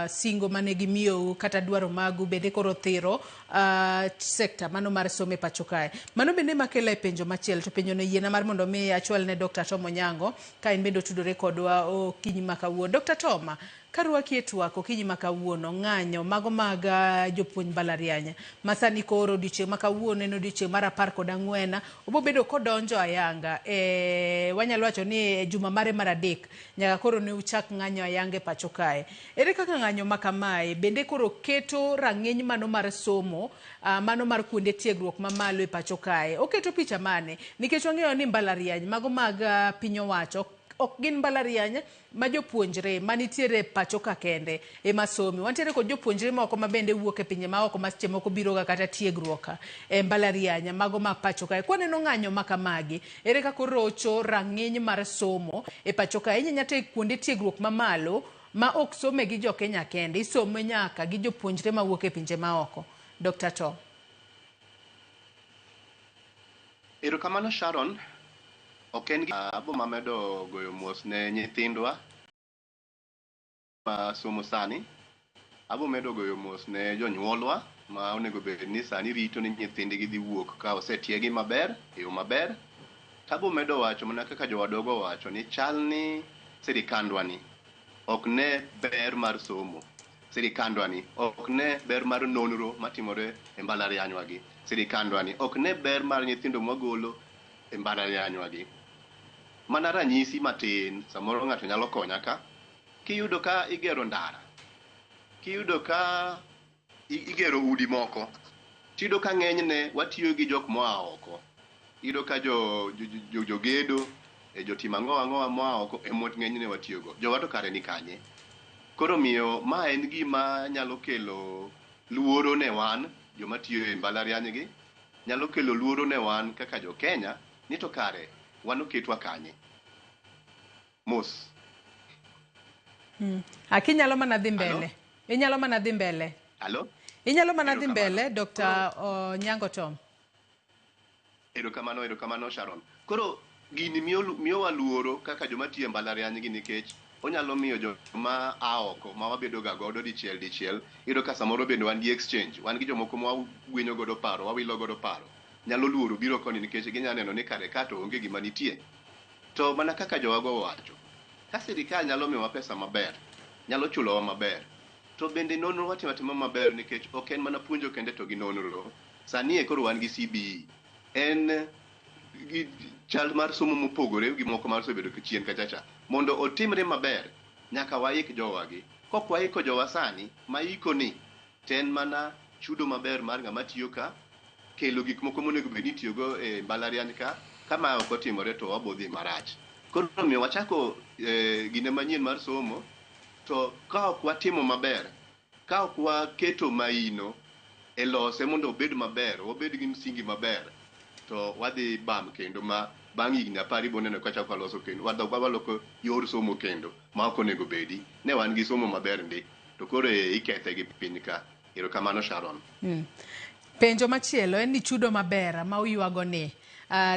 singo mane gimiyou kata dwaro magu bende koro thiro sekta mano mar somo e pacho kae. Mano bende makela e penjo machielo to penjo no yiena mar mondo mi achwal ne Dr. Tom Onyango ka en bende otudore kodwa okinyi ma kawuono. Dr. Tom, karwaki e twak okinyi ma kawuono, ng'anyo mago mag jopuonj mbalariany ma sani koro odiochieng' ma kawuono en odiochieng' mar 14, obo bedo kodonjo ayanga e wanyalo wacho ni e juma mare mar adek nyaka koro ne uchak ng'anyo ayanga e pacho kae. Ere kaka ng'anyo ma kamae bende koro keto rang'iny mano mar somo mano mar kuonde tiegruok mamalo e pacho kae? Oketo picha mane? Nikech wang'eyo ni mbalariany mago mag piny owacho ok gin mbalariany ma jopuonjre manitiere pacho ka kende ema some. Wantiere kod jopuonjre moko ma bende wuok e pinje maoko ma seche moko biro ga kata tiegruok e mbalariany mago ma pacho kae. Kwaneno ng'anyo ma kamagi, ere kaka orocho rang'iny mar somo e pacho kae? Inya nyata e kuonde tiegruok mamalo ma ok some gi jo Kenya kende, isome nyaka gi jopuonjre mawuok e pinje maoko. Dr. Tom. Erokamano Sharon. Ok en abo mamedo goyo mos ne nyithindwa ma somo sani. Abo medo goyo mos ne jonyuolwa ma onego bed ni sani rito ni nyithindgi dhi wuok ka osetiegi maber e yo maber. Tabo medo wacho mana kaka jowadogo owacho ni chal ni sirikandwa ni ok ne ber mar somo. Sirikandwa ni ok ne ber mar nonro matimore e mbalarianywa gi. Sirikandwa ni ok ne ber mar nyithindo mwagolo e mbalarianywa gi. Mana ranyisi matin, samoro ng'ato nyalo konya ka. Kiyudo ka igero ndara, kiyudo ka igero udi moko, tiyudo ka ng'enyne watiyo gi jok moa oko. Iyudo ka jogedo, jotim ang'o ang'owa moa oko ema ng'enyne watiyogo. Jowa to kare ni kanye? Koro miyo ma en gima nyalo kelo luoro ne wan joma tiyo e mbalariany gi, nyalo kelo luoro ne wan kaka jo Kenya ni to kare wan oketwa kanye? Mos. Akinyalo mana dhi mbele. Inyalo mana dhi mbele. Alo? Inyalo mana dhi mbele, Dr. Onyango Tom. Erokamano, erokamano Sharon. Koro gini miyowa luoro kaka joma tiyo e mbalariany gi nikech onyalo miyo joma a oko ma wabedo ga godo dichiel dichiel, iyudo ka samoro bende wan gi exchange, wan gi jomoko ma wagwenyo godo paro, wawilo godo paro. Nyalo luoro biro koni nikech ginyalo neno ni kare ka to onge gima nitie. To mana kaka jowago owacho, ka sirikal nyalo miyowa pesa maber, nyalo chulowa maber, to bende nonro watimo atima maber nikech ok en mana puonjo kende to gi nonro. Sani e koro wan gi CBE. En gi chal mar somo mopogore gi moko mar osebedo chien kachacha. Mondo otimre maber, nyaka waik jowagi. Kok waiko jowa sani, maiko ni, to en mana chudo maber mar ng'ama tiyo ka, kelo gik moko monego bed ni itiyogo e mbalariany ka, ka ma ok otimore to wabo dhi marach. Koro omiyo wachako gine manyien mar somo, to ka ok watimo maber, ka ok waketo maino e lose mondo obed maber, wabed gi msingi maber, to wadhi bam kendo ma bang' higni 10 ibo neno ka chako waloso kendo, waloko yor somo kendo ma ok onego bedi. Ne wan gi somo maber ndi, to koro ikethe gi piny ka. Erokamano Sharon. Penjo machielo en ni chudo maber ma uywago ni